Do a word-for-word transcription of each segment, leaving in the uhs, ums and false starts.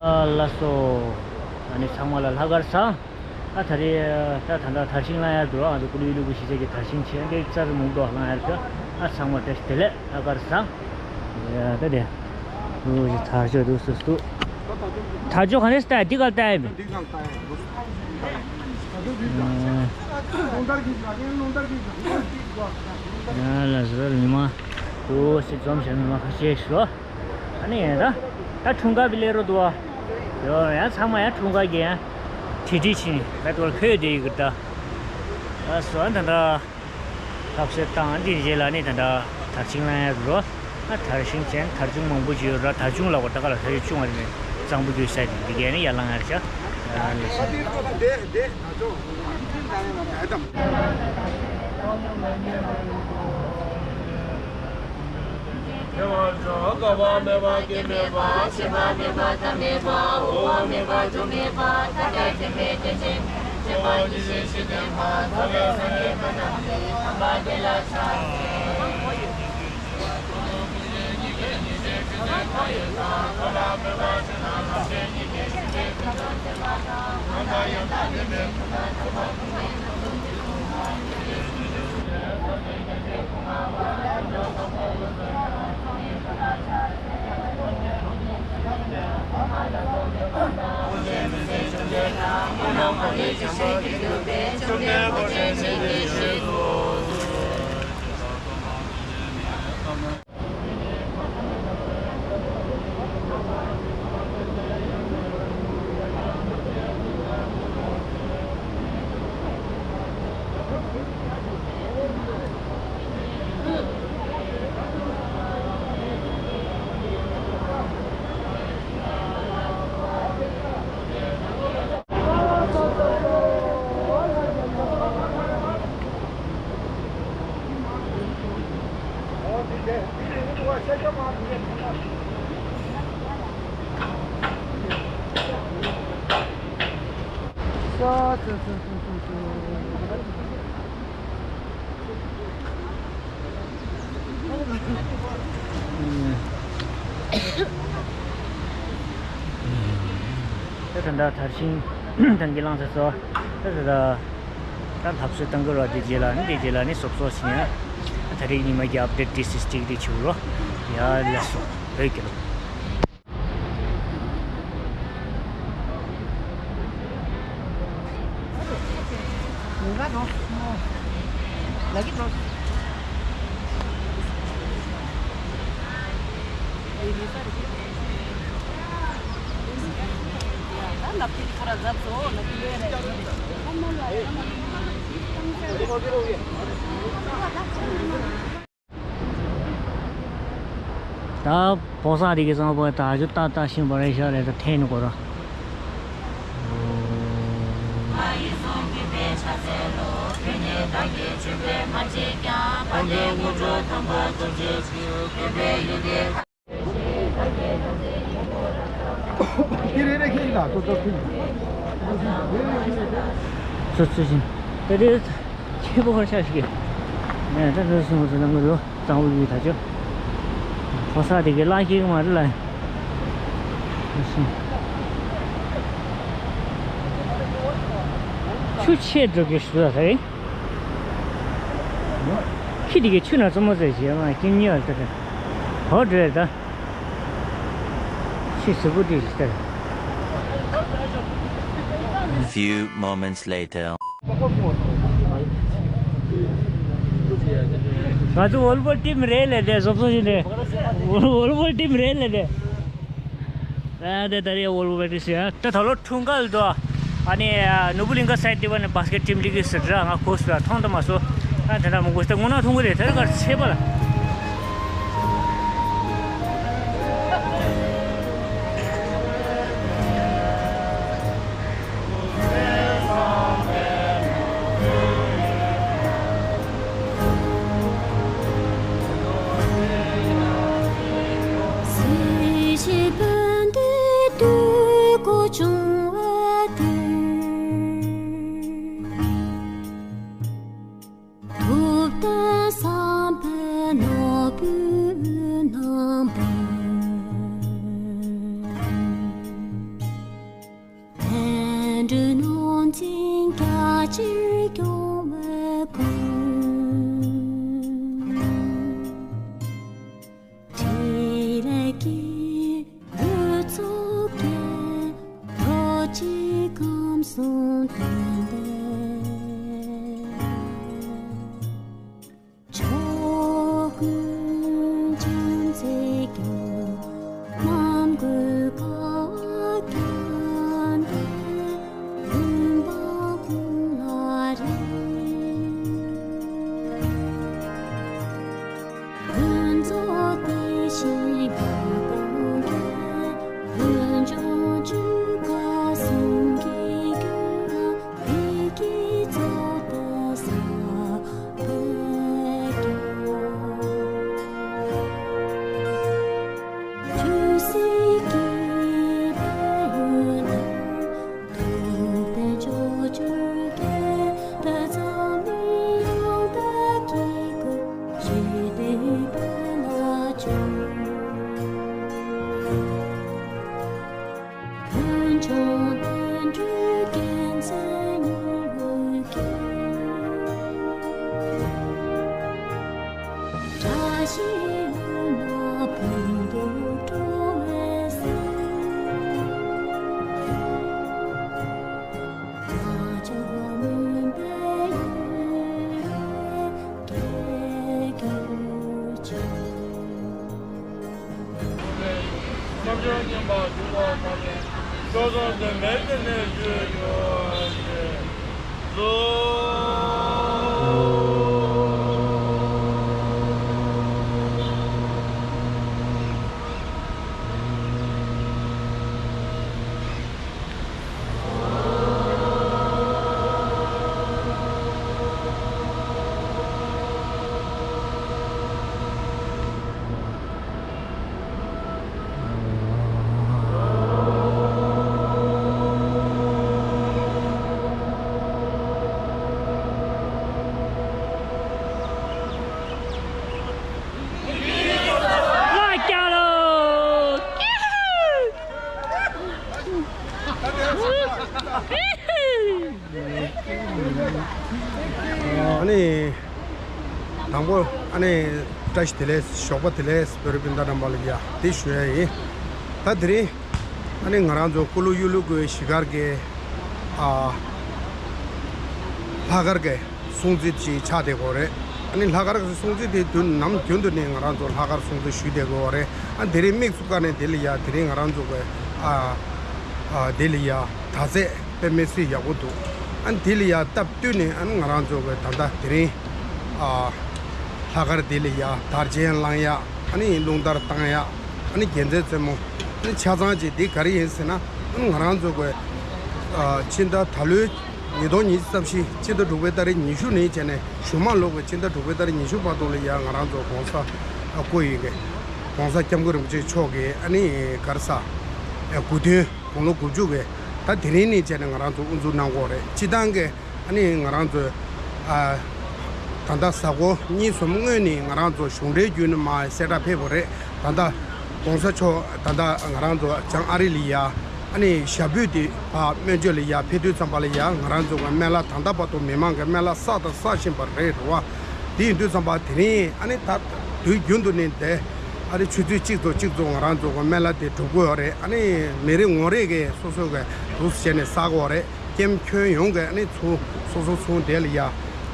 ཨ་ལགས་སོ། ཨ་ནི་ཚང་མ་ལ་ལྷག་དཀར་བཟང་། ཨ་ད་རེས་ད་ད་ལྟ་དར་ཤིང་བླངས་ཡར་འགྲོ། ང་ཚོ་ཀུ་ལུ་ཀུ་ལུ་གི་གཞིས་ཆགས་ཀྱི་དར་ཤིང་ཆེན་འདི་རྩ་རུ་མུག་ཏོ་བླངས་ཡར་འགྲོ། ཨ་ཚང་མ་བཀྲ་ཤིས་བདེ་ལེགས། ལྷག་དཀར་བཟང་། ཡ་ད་དེ། ཨུ་ཞི་དར་ལྕོག་འདུག་སུ་སུ། དར་ལྕོག་ག་ནས་སྟ་འདི་ག་ལྟ་ཡིན་པས། ཡ་ལགས་སོ། མི་མང་། ཨུ་ཞི་འཛོམས་བྱས། མི་མང་ཁ་ཤས་ཤིག་ལོ། ཨ་ནི་ད་ད་འཁྲུངས་སྐར་བི་ལེ་རོ་འདུག་ཨ། ཡོ་ཡང་ཚང་མ་ཡང་འཁྲུངས་སྐར་གྱི་ཡང་གྲ་སྒྲིག་བྱེད་ནི་ད་ལྟ་བར་ཁོས་དེ་ཡི་གི་ད། ཨ་སོ་ཨ་ད་ད་ཐབ་ཤེས་བཏང་། འདི་རྗེས་ལ་ནི་ད་ད་དར་ཤིང་བླངས་ཡག་རོ། ཨ་དར་ཤིང་ཅན་དར་ཆུང་མང་པོ་ཅིག་ཡོད་ར། དར་ཆུང་ལ་བར་ད་ག་ལ་ཧེ་ཅུང་བ་རེད། གཙང་པོ་རྒྱུ་ས་དེ་འདི་གས་ནི་ཡར་བླངས་ཡག་བྱ། ཨ་ལེ་ཤ། མེད་པར་འཇོག། འགག་པ་མེད་པ་སྐྱེ་མེད་པ། ཆད་པ་མེད་པ་མཐའ་མེད་པ། འོག་མ་མེད་པ་མཇུག་མེད་པ། ཐ་དད་འཛིན་པའི་སྐྱེ་མཆེད་མེད། ཆོས་དཔལ་གྱི་ཞིང་གཞི་བརྟན་པ། རྫོགས་པའི་སངས་རྒྱས་པ་རྣམས་ཀྱི་དམ་པ་དེ་ལ་ཕྱག་འཚལ། ད་ད་ད་དར་ཤིང་ཐང་གི་ལངས་ས་སོ། ད་ད་ད་ད་ལྷ་གསོལ་བཏང་གི་རོགས། དེ་རྗེས་ལ་ནི་དེ་རྗེས་ལ་ནི་སོབ་སོ་ཞིང་ཡ། ད་རེས་ཉི་མ་གི་ཨབ་ཌེཊ་ཏིས་སི་སྟིག་དེ་ཆུ་རོ། ཡ་ལ་སོ་བོད་ཀྱི་ལོ། ད་ཕོ་གསར་དེ་གི་བཟང་པོ་ད་ཞུ་ཏག་ཏག་ཤིང་བ་རེ་ཤ་རེ་ད་འཐེན་ནི་གོ་ར། ཚོ་ཚོ་བཞིན་ད་དེ་ཁྱེད་པོ་ཧར་ཤ་ཞིག་གི་ནས་ད་དེ་སོང་ཚོ་ནང་གི་རོ། གཙང་བོ་ཡུལ་ད་ཆོ། ཕོ་གསར་དེ་གའི་ལག་ཤེས་མ་རེད་ལ། ཆུ་ཆད་འགྲོ་གི་ཞུ་ད་ས་རེད། ཁྱི་དེ་གའི་ཆུ་ན་བཙོ་མོ་ཟེར་བྱས་མ་སྐྱིན་གཉིས་བར་ད་ད། ཧོ་འདྲེ་ད། ཆུ་ཟུར་པོ་དེ་ཞིག་ད། Few moments later. ང་ཚོ་ཝོལ་བོ་ཊིམ་རེད་ལས་དེ་བཟོ་བཟོ་ཞིག་རེད། ཝོལ་བོ་ཊིམ་རེད་ལས་དེ། ཨ་དེ་ད་རེས་ཝོལ་བོ་ཊིམ་ཞིག་ཨ་ད་ད་ལོ་འཁྲུངས་སྐར་དུ། ཨ་ནི་ནོར་བུ་གླིང་ག་སའི་ཌི་བ་ནས་བཱ་སི་ཀེ་ཊི་ཊིམ་སྒྲིག་གི་ཟེར་ར་ང་གོ་སོང་མཐོང་དུ་མ་སོང་། ཨ་དེ་འདྲ་མང་པོ་ཞིག་ད་ངོ་ན་མཐོང་གི་རེད། དེ་རིང་ཁར་ཚེས་པ་ལ། སྤྲོ་སྣང་འཛིན་རྒྱ་ཆེར་སྐྱོང་བའི་སྐུ། ཕྲིན་ལས་ཀྱི་འོད་ཚོགས་ཀྱིས། རྡོ་རྗེ་ཁམས་གསུམ་སྟོན་པའི། ཕྱོགས་ཀུན་བྱམས་བརྩེས་སྐྱོང་། ནམ་མཁའི་ཀ་བ་བརྒྱན་པའི། མུན་པ་ཀུན་ལ་རེག། ཀུན་རྫོབ་དེ་བཞིན་གང་དང་འདྲེས། ཀུན་འབྱུང་ཆོས་འཁོར་གསུམ་གྱི་རྒྱུད་ལ། བདེ་སྐྱིད་རྫོགས་པའི་ས་བོན་སྐྱོང་། ཆོས་སྲིད་ཀྱི་ཕན་ཡོན་ལ། ཐུབ་བསྟན་ཕྱོགས་བཅུར་རྒྱས། དཔལ་འཛམ་གླིང་ཡོངས་དག་གི་སྐུ། ཞི་བདེའི་དཔལ་ལ་སྤྱོད། ཕུན་ཚོགས་དོན་གྲུབ་རྒྱལ་མཚན་ཉི་འོད་ཀྱིས། བཀྲ་ཤིས་ལྷུན་པོ་བོད་དུ་སྤྲོ་བའི་གསེར། ལྷ་ཆོས་མུན་པའི་ཡུལ་ལས་རྒྱལ་གྱུར་ཅིག། བསམ་བྱུང་སྙོམས་པར་འཇུག་པ་མ་ལུས། སྐྱོ་སོགས་འདོན་པའི་སྐྱེ་གནས་ཞུ་ཡོད་ཅེས་གསོལ། ཨ་ནི། དང་པོ་ཨ་ནི། བཀྲ་ཤིས་བདེ་ལེགས། ཞོགས་པ་བདེ་ལེགས། བོད་རིགས་སྤུན་ཟླ་རྣམ་པ་ལ་ཡ་དེ་ཞུ་ཡ་ཡིན། ད་དེ་རིང་ཨ་ནི་ང་རང་ཚོ་ཀུ་ལུ་གཡུ་ལུ་གུའི་གཞིས་སྒར་གྱི་ཨ་ལྷག་དཀར་གྱི་སྲུང་བརྩི་ཅིག་ཆགས་བསྡད་ཀྱི་ཡོད་རེད། ཨ་ནི་ལྷག་དཀར་གྱི་སྲུང་བརྩི་དེ་དུས་ནམ་རྒྱུན་དུ་ནས་ང་རང་ཚོ་ལྷག་དཀར་སྲུང་བརྩི་ཞུས་བསྡད་ཀྱི་ཡོད་རེད། ཨ་དེ་རིང་དམིགས་སུ་བཀར་ནས་དེ་ལ་ཡ་དེ་རིང་ང་རང་ཚོ་གི་ཨ་ཨ་དེ་ལ་ཡ་དར་ཚད་དཔེ་མི་སྲིད་ཡག་པོ་འདུག་ཨ་ནི་དེ་ལ་ཡ་སྟབས་བསྟུན་ནས་ཨ་ནི་ང་རང་ཚོ་གི་ད་ལྟ་དེ་རིང་ཨ་ལྷག་དཀར་དེ་ལ་ཡ་དར་ཆེན་བསླང་ཡ། ཨ་ནི་རླུང་དར་བཏང་ཡ། ཨ་ནི་རྒྱལ་མཚན་རྩེ་མོ། ཨ་ནི་ཆ་ཚང་ཅིག་འདི་ག་རེ་ཡིན་ཟེར་ན། ཨ་ནི་ང་རང་ཚོ་གི་ཨ་ཕྱི་ཟླ་ད་ལོའི་ཉིས་སྟོང་ཉི་ཤུ་རྩ་བཞི་ཕྱི་ཟླ་དྲུག་པའི་ཏ་རིག་ཉི་ཤུ་ནས་བྱས་ནས་གཞུང་མང་ལོག་གི་ཕྱི་ཟླ་དྲུག་པའི་ཏ་རིག་ཉི་ཤུ་བར་དུ་ལ་ཡ་ང་རང་ཚོ་༸གོང་ས་ཨ་སྐུ་ཡི་གི་༸གོང་ས་༸སྐྱབས་མགོན་རིན་པོ་ཆེ་མཆོག་གི་ཨ་ནི་ག་རེ་ཟ་ཨ་དགུང་སྟོན་དགུང་ལོ་དགུ་བཅུ་གི་ད་དེ་རིང་ནས་བྱས་ནས་ང་རང་ཚོ་དབུ་འཛུགས་གནང་གི་ཡོད་རེད། སྤྱིར་བཏང་གི་ཨ་ནི་ང་རང་ཚོ་ཨ་ད་ལྟ་གཟའ་འཁོར་གཉིས་གསུམ་སྔོན་ནས་ང་རང་ཚོ་གཞུང་འབྲེལ་བརྒྱུད་ནས་མར་གསལ་བསྒྲགས་ཕེབས་པ་རེད། ད་ལྟ་༸གོང་ས་མཆོག་ད་ལྟ་ང་རང་ཚོ་བྱང་ཨ་རི་ལ་ཡ་ཨ་ནི་ཞབས་པུས་དེ་ཕར་སྨན་བཅོས་ལ་ཡ་ཕེབས་དུས་ཙམ་པ་ལ་ཡ་ང་རང་ཚོ་གི་སྨན་བླ་ད་ལྟ་བར་དུ་མི་མང་གི་སྨན་བླ་བསགས་དང་བསགས་བཞིན་པ་རེད་རེད་བ། དེ་ཡིན་དུས་ཙམ་པ་དེ་རིང་ཨ་ནི་ད་དུས་རྒྱུན་དུ་ནི་དེ་ཨ་ནི་ཆུ་ཚོད་གཅིག་ཙམ་གཅིག་ཙམ་ང་རང་ཚོ་གི་སྨན་བླ་དེ་སྒྲུབ་དགོས་ཡོད་རེད། ཨ་ནི་མི་རེ་ངོ་རེ་གིས་སོ་སོ་གི་འདུག་སེ་བྱས་ནས་བསག་དགོས་རེད། ཀེམ་ཁྱོན་ཡོངས་ཀྱི་ཨ་ནི་ཚུར་སོ་སོ་ཚུར་དེ་ལ་ཡ་ཨ་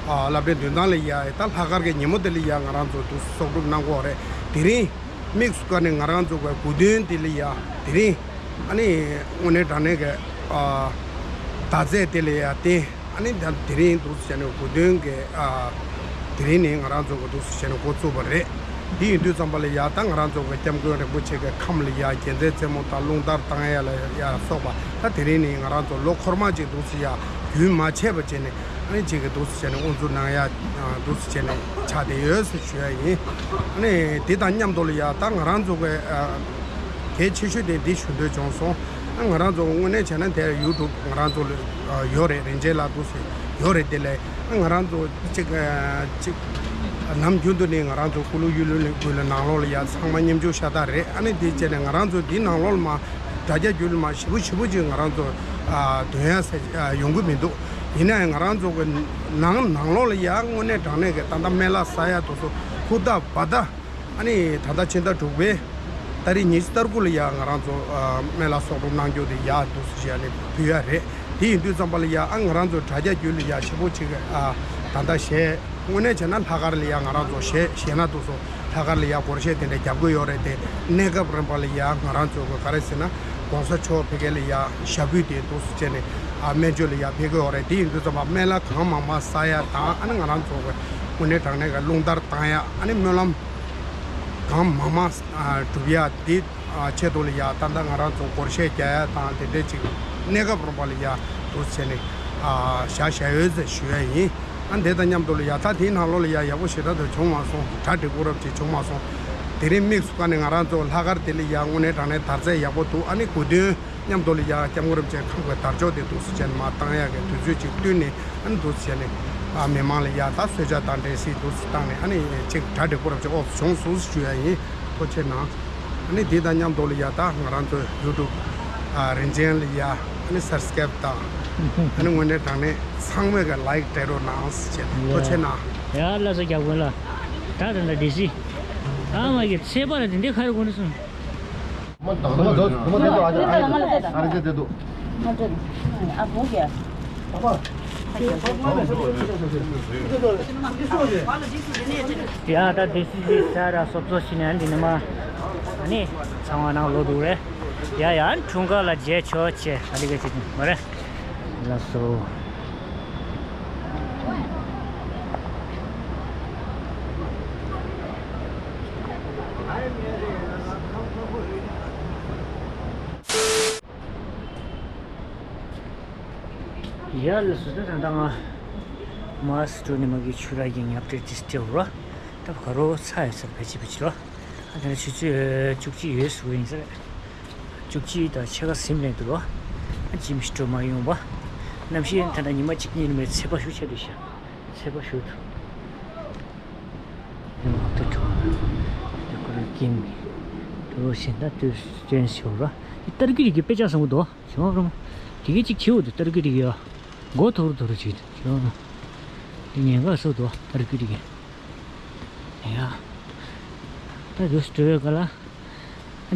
སློབ་གྲྭའི་མདུན་ཐང་ལ་ཡ་ད་ལྷག་དཀར་གྱི་ཉིན་མོ་དེ་ལ་ཡ་ང་རང་ཚོ་འདུག་སེ་གསོག་སྒྲུབ་གནང་དགོས་རེད། དེ་རིང་དམིགས་སུ་བཀར་ནས་ང་རང་ཚོ་གི་དགུང་སྟོན་དེ་ལ་ཡ་དེ་རིང་ཨ་ནི་དངོས་གནས་དྲང་གནས་ཀྱི་ཨ་དར་རྒྱས་དེ་ལ་ཡ་བརྟེན། ཨ་ནི་ད་དེ་རིང་འདུག་སེ་བྱས་ནས་དགུང་སྟོན་གྱི་ཨ་དེ་རིང་ནས་ང་རང་ཚོ་གི་འདུག་སེ་བྱས་ནས་འགོ་བཙུགས་པ་རེད། འདི་ཡིན་དུས་ཙམ་པ་ལ་ཡ་ད་ང་རང་ཚོ་གི་སྐྱབས་མགོན་རིན་པོ་ཆེ་གི་ཁམས་ལ་ཡ་རྒྱལ་མཚན་རྩེ་མོ་དང་རླུང་དར་བཏང་ཡ་ལ་ཡ་སོགས་པ་ད་དེ་རིང་ནས་ང་རང་ཚོ་ལོ་འཁོར་མ་གཅིག་འདུག་སེ་ཡ་རྒྱུན་མ་ཆད་པ་བྱས་ནས་ཨ་ནི་གཅིག་གི་འདུག་སེ་བྱས་ནས་དབུ་འཛུགས་གནང་ཡ་འདུག་སེ་བྱས་ནས་ཆགས་བསྡད་ཡོད་ཟེར་ཞུ་ཡ་ཡིན། ཨ་ནི་དེ་དང་མཉམ་དུ་ལ་ཡ་ད་ང་རང་ཚོ་གི་ཨ་གལ་ཆེ་ཤོས་དེ་འདི་ཞུ་འདོད་བྱུང་སོང་། ང་རང་ཚོ་དངོས་གནས་བྱས་ན་དེ་ཡུ་ཊུབ་ང་རང་ཚོ་ལ་ཡོད་རེད། རིན་ཆེན་ལགས་འདུག་སེ་ཡོད་རེད། དེ་ལས་ང་རང་ཚོ་གཅིག་གཅིག་ནམ་རྒྱུན་དུ་ནས་ང་རང་ཚོ་ཀུ་ལུ་གཡུ་ལུ་ལ་ནང་ལོགས་ལ་ཡ་ཚང་མ་མཉམ་ཞུགས་ཤ་སྟག་རེད། ཨ་ནི་དེ་བྱས་ནས་ང་རང་ཚོ་འདི་ནང་ལོགས་ལ་མ་ དྲ་རྒྱ་བརྒྱུད་ལ་མ་ཞེ་པོ་ཞེ་པོ་ཅིག་ང་རང་ཚོ་ཨ་འདོན་ཡ་ཟེར་ཨ་ཡོང་གི་མི་འདུག་ཡིན་ན་ཡང་ང་རང་ཚོ་གི་ནང་ནང་ལོགས་ལ་ཡ་དངོས་གནས་དྲང་གནས་ཀྱི་ཏན་ཏན་སྨན་བླ་ས་ཡ་དུ་སུ་ཧུར་ཐག་བ་ད། ཨ་ནི་ད་ལྟ་ཕྱི་ཟླ་དྲུག་པའི་ཏ་རིག་ཉི་ཤུ་རྩ་དགུ་ལ་ཡ་ང་རང་ཚོ་ཨ་སྨན་བླ་གསོག་སྒྲུབ་གནང་རྒྱུ་དེ་ཡ་འདུག་སེ་བྱས་ནས་ཕུལ་ཡ་རེད། དེ་ཡིན་དུས་ཙམ་པ་ལ་ཡ་ཨ་ང་རང་ཚོ་དྲ་རྒྱ་བརྒྱུད་ལ་ཡ་ཞེ་པོ་ཅིག་ཨ་ད་ལྟ་གཞས་དངོས་གནས་བྱས་ན་ལྷག་དཀར་ལ་ཡ་ང་རང་ཚོ་གཞས་གཞས་སྣ་དུ་སོ་ལྷག་དཀར་ལ་ཡ་སྒོར་གཞས་དེ་འདྲ་རྒྱབ་ཀྱི་ཡོད་རེད་དེ། གནས་སྐབས་རིམ་པ་ལ་ཡ་ང་རང་ཚོ་གི་ག་རེ་ཟེར་ན་༸གོང་ས་མཆོག་ཕ་གི་ལ་ཡ་ཞབས་ཕྱི་དེ་འདུག་སེ་བྱས་ནས་ཨ་སྨན་བཅོས་ལ་ཡ་ཕེབས་ཀྱི་ཡོད་རེད། དེ་ཡིན་དུས་ཙམ་པ་སྨན་བླ་གང་མང་མང་ས་ཡ་དང་ཨ་ནི་ང་རང་ཚོ་གི་དངོས་གནས་དྲང་གནས་ཀྱི་རླུང་ལྟར་བཏང་ཡ་ཨ་ནི་སྨོན་ལམ་གང་མང་མང་སྒྲུབ་ཡ་དེ་ཆེད་དུ་ལ་ཡ་ད་ལྟ་ང་རང་ཚོ་སྒོར་གཞས་རྒྱག་ཡ་དང་དེ་འདྲས་ཅིག་གནས་སྐབས་རིམ་པ་ལ་ཡ་དུ་བྱས་ནས་བཞག་བཞག་ཡོད་ཟེར་ཞུ་ཡ་ཡིན། ཨ་དེ་དང་མཉམ་དུ་ལ་ཡ་ད་དེའི་ནང་ལོགས་ལ་ཡ་ཡག་པོ་ཞེ་དྲག་ཏུ་བྱུང་མ་སོང་། གྲ་སྒྲིག་པོ་རབ་ཅིག་བྱུང་མ་སོང་། དེ་རིང་དམིགས་སུ་བཀར་ནས་ང་རང་ཚོ་ལྷག་དཀར་དེ་ལ་ཡ་དངོས་གནས་དྲང་གནས་དར་རྒྱས་ཡག་པོ་འདུག་ཨ་ནི་དགོས་དོན། མཉམ་དུ་ལ་ཡ་སྐྱབས་མགོན་རིན་པོ་ཆེ་ཁམས་ཀྱི་དར་ལྕོག་དེ་འདུག་སེ་བྱས་ནས་མར་བཏང་ཡག་གི་དུས་ཚོད་ཅིག་བསྟུན་ནས་ཨ་ནི་འདུག་སེ་བྱས་ནས་ཨ་མི་མང་ལ་ཡ་ད་གསོལ་ཇ་དང་འབྲས་སིལ་འདུག་སེ་བཏང་ནས་ཨ་ནི་ཅིག་གྲ་སྒྲིག་པོ་རབ་ཅིག་ཨོ་བྱུང་སོང་ཞུ་ཡ་ཡིན། ཐུགས་རྗེ་གནང་། ཨ་ནི་དེ་དང་མཉམ་དུ་ལ་ཡ་ད་ང་རང་ཚོའི་ཡུ་ཊུབ་ཨ་རིན་ཆེན་ལ་ཡ་ཨ་ནི་སབ་སི་ཀེབ་དང་ཨ་ནི་དངོས་གནས་དྲང་གནས་ཚང་མས་གི་ལའིཀ་སྤྲད་རོགས་གནང་ཟེར་བྱས་ཐུགས་རྗེ་གནང་། ཡ་ལ་ས་རྒྱབ་དགོན་ལ་ད་ད་ད་ཌི་སི་ཨ་མ་གི་ཚེས་པ་ལ་དེ་འདྲའི་ཁ་རེ་དགོས་ནི་སོང་། ཡ་ད་དེ་སི་སི་ས་ར་སོབ་སོ་ཤི་ནས་འདི་ནི་མ་ཨ་ནི་ཚང་བ་ནང་ལོ་འདུག་རེད། ཡ་ཡ་འཁྲུངས་སྐར་ལ་མཇལ་ཆོག་ཆེ་ཨ་ལི་ག་ཅིག་མ་རེད། ལགས་སོ། ཡ་ལགས་སོ། ད་ད་ང་མ་སི་ཏྲོ་ནི་མ་གི་ཆུ་ར་གི་ཉབ་ཏེ་ཏི་སྟེ་རོ། ད་ག་རོ་ཚ་ཡོད་ས་ཕལ་ཆེར་ཕལ་ཆེར་རོ། ཨ་ད་ཆུ་ཚོད་བཅུ་གཅིག་ཡོད་སུ་ཡིན་ས་རེད། བཅུ་གཅིག་དང་ཕྱེད་ཀ་ཟིན་ལེན་འདུག་རོ། ཨ་ཇིམ་སི་ཏྲོ་མ་ཡོང་བ། གནམ་གཤིས་ད་ད་ཉི་མ་གཅིག་གཉིས་མེད་ཚད་པ་ཞུ་ཆེད་དུ་ཤ་ཚད་པ་ཞུ་ཐུབ། ཡང་ཧོབ་ཏེ་འགྲོ། ཡང་ཁོ་རང་ཀེམ་འགྲོ་བཞིན་ད་ལྟོས་སྟོན་ཞོར་ར། ཏར་ཀི་རིགས་ཀྱི་དཔེ་ཆ་བཟང་པོ་འདུག་བྱུང་རུང་། དེ་གའི་གཅིག་བྱེའུ་འདུག་ཏར་ཀི་རིགས་ཡ། མགོ་ཐོར་ཐོར་བྱེད་འདུག་བྱུང་རུང་། དེ་ཉེན་ཁ་སོ་འདུག་ཏར་ཀི་རིགས་ཡ། ད་འདུག་སྤྲོ་བའི་ག་ལ།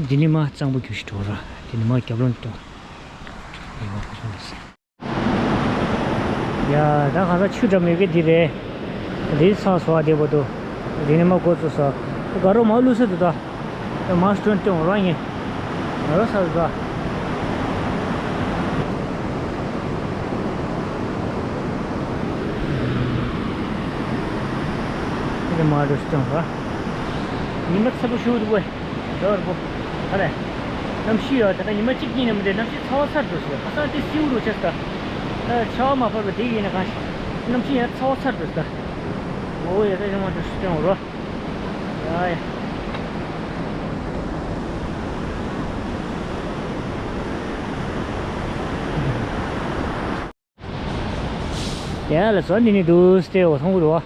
འདི་ནི་མ་གཙང་པོ་རྒྱུ་ཞིག་འགྲོ་ར། འདི་ནི་མ་རྒྱབ་ལོན་འགྲོ། ཡ་ཡ་ཁ་སོང་ཟེར། ཡ་ད་ག་ས་ཆུ་འགྲམ་ཡོད་གི་འདི་རེད། འདི་ཚང་སོ་བ་བདེ་པོ་འདུག་འདི་ནི་མ་འགོ་བཙུགས་སོ། དགའ་རོགས་མ་བླུགས་ས་འདུག་ད། མ་སྟོན་སྟོན་རང་ཡིན། ང་རོ་ས་འདུག་ད། འདི་མ་འགྲོ་སྟོན་ར། ཉི་མ་ཚ་པོ་ཞུ་འདུག་བས། ཟོར་པོ། ཨ་རེ། གནམ་གཤིས་ཡོད་ད་ལྟ་ཉི་མ་གཅིག་གཉིས་ནས་མི་འདྲ་གནམ་གཤིས་ཚ་བ་ཚ་འགྲོ་སོང་ཁ་སང་དེ་སེའུ་རུ་ཆགས་ད། ད་ཆར་པ་མ་བབས་པ་དེ་ཡིན་ན་གང་ཞིག་གནམ་གཤིས་ཡང་ཚ་བ་ཚ་འགྲོ་སོང་ད། འོ་ཡ་ད་ཡང་མ་འགྲོ་སོང་སྟོན་འོ་རོ། ཡ་ཡ། ཡ་ལ་སོ་འདི་ནི་འདུག་སྟེ་འོ་མཐོང་གི་རུ་བ།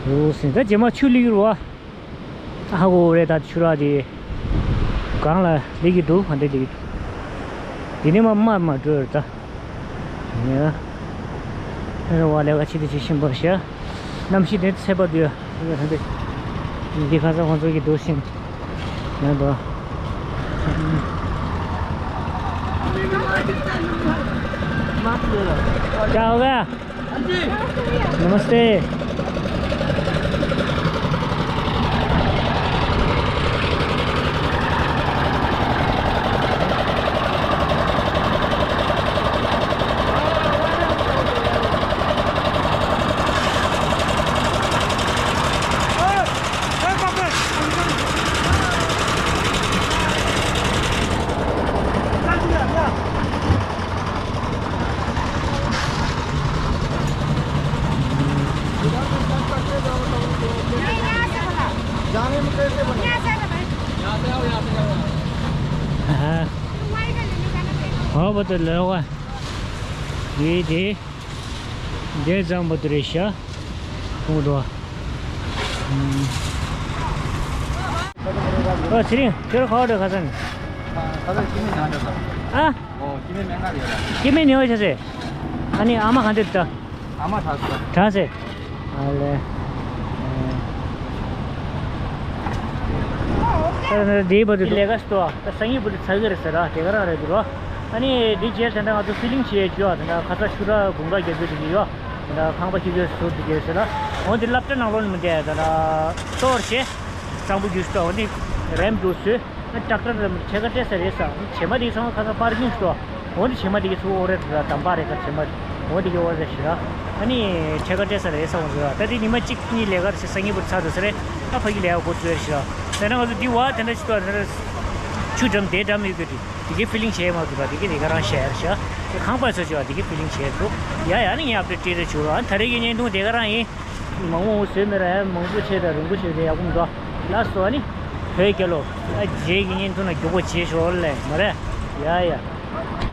འདུག་སེ་ད་རྗེས་མ་ཆུ་ལི་གི་རུ་བ། ཧ་གོ་རེད་ད་ཆུ་རགས་དེ། གང་ལ་ལི་གི་འདུག་ག་འདྲ་ལི་གི་འདུག་འདི་ནི་མ་མར་མ་འགྲོ་རེད་ད། ཡ། ཨ་རེ་བ་ལས་ཀ་ཆེ་དེ་ཆེ་ཤིང་པར་ཤ། གནམ་གཤིས་དེ་ཚད་པ་དུ་ཡ། འདི་ཁ་སང་ཁོང་ཚོ་གི་འདུག་ཤིང་། ཡང་དུ། क्या हो गया? नमस्ते। हाँ। हाँ, बता लो। ये दे। འདིར་འཛོམས་པ་དེ་རེད་ཤག་ཁོང་དུ། ཨ་ཚེ་རིང་ཁྱོད་ཁ་བ་འདྲ་ཁ་སང་། ཁ་ལག་སྐྱེ་དམན་ཉོ་འདོད་ལ། ཨ། ཨོ་སྐྱེ་དམན་སྨན་ཁང་ཡོད་ལ། སྐྱེ་དམན་ཉོ་བ་བྱ་ཟེ། ཨ་ནི་ཨ་མ་གང་དེ་ད། ཨ་མ་དྲག་སོ། དྲག་སེ། ཨ་ལེ། ད་འདིའི་བར་དུ་ལས་ཀ་སྟོ། ད་སང་ཉིན་བར་དུ་ཚར་གི་རེད་ཟེར་ར། དེ་ག་རང་རེད་འདུག་རོ། ཨ་ནི་འདི་རྗེས་ད་ལྟ་ང་ཚོ་ཕི་ལིང་བྱེད་རྒྱུ་ཨ། ད་ལྟ་ཁ་ཚ་ཆུ་ར་དགུན་ཁ་རྒྱག་རྒྱུ་དེ་གི་ཡོད། ད་ལྟ་ཁང་པ་ཁྱི་ཁྱི་ཟུར་དེ་གི་ཟེར་ར། འོ་འདི་སློབ་གྲྭ་ནང་ལོགས་ནས་མི་འདས་ད་ལྟ་གཏོར་བྱེད། གཙང་པོ་རྒྱུ་སྟོ་འོ་འདི་རེམ་འདུག་ཟོས། ཨ་ཏག་ཏག་རེམ་ཕྱེད་ཀ་སྤྲད་ས་རེད་ས། བྱེ་མ་དེ་ཚང་མ་ཁ་ཚ་པར་ཀིང་སྟོ། འོ་འདི་བྱེ་མ་དེ་གི་ཚུར་འོ་རེད་ད་དམ་པ་རེད་ཁ་བྱེ་མ། འོ་འདི་གི་འོ་རེད་ཞེ་ར། ཨ་ནི་ཕྱེད་ཀ་སྤྲད་ས་རེད་ས་འོ་ཟེར་ར། ད་དེ་ཉི་མ་གཅིག་གཉིས་ལས་ཀ་རེད་ས་སང་ཉིན་བར་ཚར་འདུག་ས་རེད། ད་ཕ་གི་ལས་ཀ་འགོ་བཙུགས་རེད་ཞེ་ར། ད་ནང་ང་ཚོ་འདི་བ་དེ་འདྲ་ཞིག་ཏོ་དེ་འདྲ་ཆུ་འགྲམ་དེ་འགྲམ་ཡོད་གི་དེ་དེ་གི་ཕི་ལིང་བྱས་མ་འདུག་ར། དེ་གི་དེ་ག་རང་བཤད་རེད་ཞེ་ར། དེ་ཁང་པ་ཚོ་ཅིག་བ་དེ་གི་ཕི་ལིང་བྱས་འདུག་ཡ། ཡ་ནི་ངས་ཨབ་ཌེཊ་སྤྲད་རེ་བྱུང་ར། ད་རེས་ཀྱི་བརྙན་ཐུང་དེ་ག་རང་ཡིན། མང་པོ་བཟོས་མེད་ར། ཡ་མང་པོ་བྱས་ད་རིང་པོ་བྱས་ཏེ་ཡག་པོ་མི་འདུག་ལགས་སོ། ཨ་ནི་བོད་རྒྱལ་ལོ། ཨ་རྗེས་ཀྱི་བརྙན་ཐུང་ན་མགྱོགས་པོ་བྱེད་ཤོག་ལེ་མ་རེད། ཡ་ཡ།